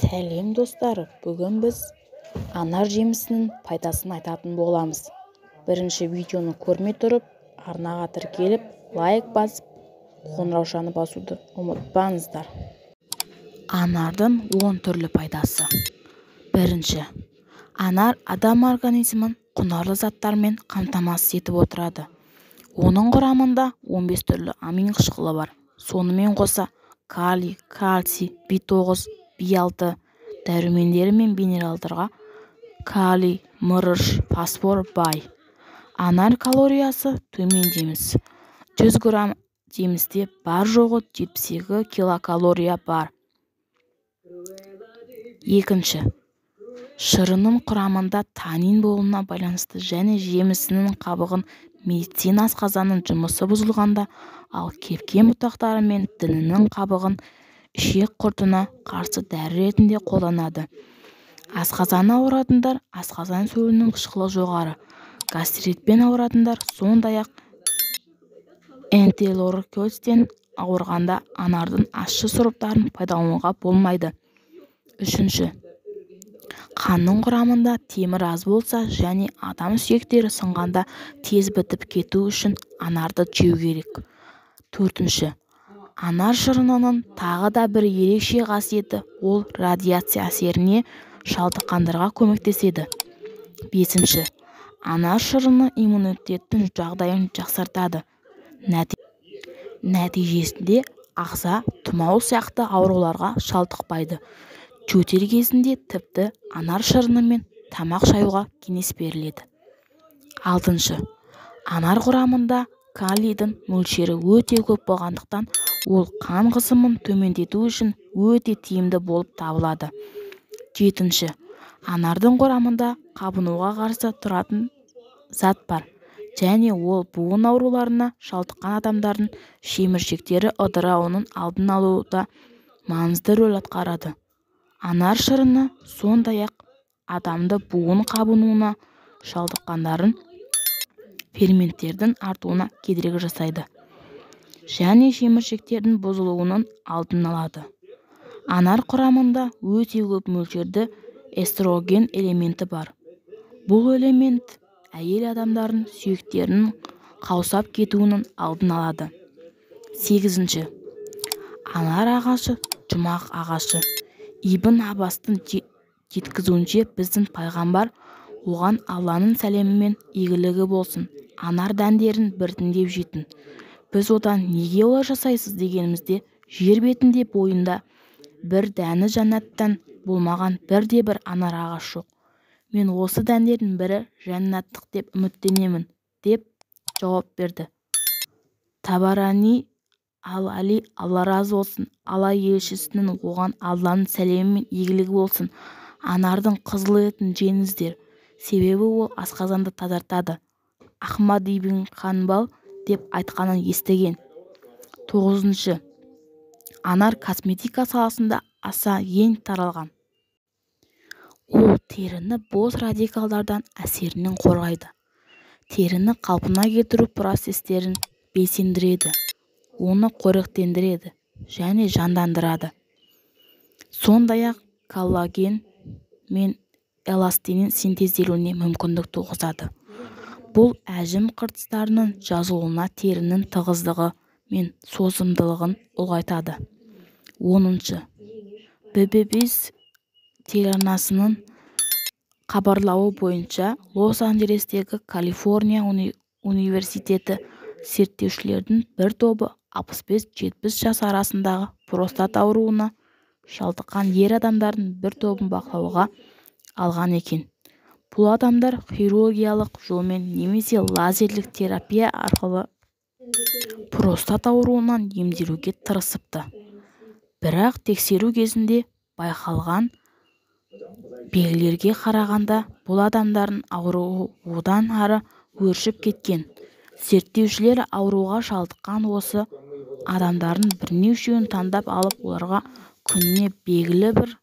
Сәлем, достар! Бүгін біз анар жемісінің пайдасын айтатын боламыз. Бірінші видеоны көрмей тұрып, арнаға тіркеліп, лайк басып, қоңыраушаны басуды ұмытпаңыздар. Анардың 10 түрлі пайдасы. Бірінші, анар адам организмін құнарлы заттармен қамтамасыз етіп отырады. Оның құрамында 15 түрлі амин қышқылы бар. Сонымен қоса калий, кальций, B9, B6 дәрумендері мен минералдарға, калий, мырыш, фосфор бай. Анар калориясы төмен жеміс. 100 грамм жемісте бар-жоғы 72 килокалория бар. Екінші, шырынның құрамында танин болуына байланысты және жемісінің қабығын медицина асқазанның жұмысы бұзылғанда, ал кепкен бұтақтары мен дінінің қабығын ішек құртына қарсы дәрі ретінде қолданады. Асқазаны ауыратындар, асқазан сөлінің қышқылы жоғары, гастритпен ауыратындар, сондай-ақ энтероколиттен ауырғанда анардың ащы сұрыптарын пайдалануға болмайды. Үшінші, қанның құрамында темір аз болса және адам сүйектері сынғанда тез бітіп кету үшін анарды жеу керек. Төртінші, анар шырынының тағы да бір ерекше қасиеті: ол радиация әсеріне шалдыққандарға көмектеседі. Бесінші, анар шырыны иммунитеттің жағдайын жақсартады. Нәтижесінде ағза тұмау сияқты ауруларға шалдықпайды. Жөтел кезінде тіпті анар шырынымен тамақ шаюға кеңес беріледі. Алтыншы, анар құрамында калийдің мөлшері өте көп болғандықтан, ол қан қысымын төмендету үшін өте тиімді болып табылады. Жетінші, анардың құрамында қабынуға қарсы тұратын зат бар және ол буын ауруларына шалдыққан адамдардың шеміршектері ыдырауының алдын алуда маңызды рөл атқарады. Анар шырыны сондай-ақ адамды буын қабынуына шалдыққандарын ферменттердің артуына кедергі жасайды және шеміршектердің бұзылуының алдын алады. Анар құрамында өте көп мөлшерде эстроген элементі бар. Бұл элемент әйел адамдардың сүйектерінің қаусап кетуінің алдын алады. Сегізінші, анар ағашы – жұмақ ағашы. Ибн Аббастың жеткізуінше, біздің пайғамбар, оған Алланың сәлемі мен игілігі болсын, анар дәндерін біртіндеп жейтін. Біз одан «Неге олай жасайсыз?» дегенімізде, «Жер бетінде бойында бір дәні жәннаттан болмаған бірде-бір анар ағаш жоқ. Мен осы дәндердің бірі жәннаттық деп үміттенемін», – деп жауап берді. Табарани. Ал Али, Алла разы болсын, Алла елшісінің, оған Алланың сәлемі мен игілігі болсын, «Анардың қызыл етін жеңіздер, себебі ол асқазанды тазартады», Ахмад ибн Ханбал деп айтқанын естіген. Тоғызыншы, анар косметика саласында аса ең таралған. Ол теріні бос радикалдардан әсерінен қорғайды, теріні қалпына келтіру процестерін белсендіреді, оны қоректендіреді және жандандырады. Сондай-ақ коллаген мен эластиннің синтезделуіне мүмкіндік туғызады. Бұл әжім қыртыстарының жазылуына, терінің тығыздығы мен созымдылығын ұлғайтады. 10-шы, PBS телеарнасының хабарлауы бойынша, Лос-Анджелестегі Калифорния университеті зерттеушілердің бір тобы 65-70 жас арасындағы простат ауруына шалдыққан ер адамдардың бір тобын бақылауға алған екен. Бұл адамдар хирургиялық жолмен немесе лазерлік терапия арқылы простат ауруынан емделуге тырысыпты. Бірақ тексеру кезінде байқалған белгілерге қарағанда, бұл адамдардың ауруы одан ары өршіп кеткен. Зерттеушілер ауруға шалдыққан осы адамдардың бірнешеуін таңдап алып, оларға күніне белгілі бір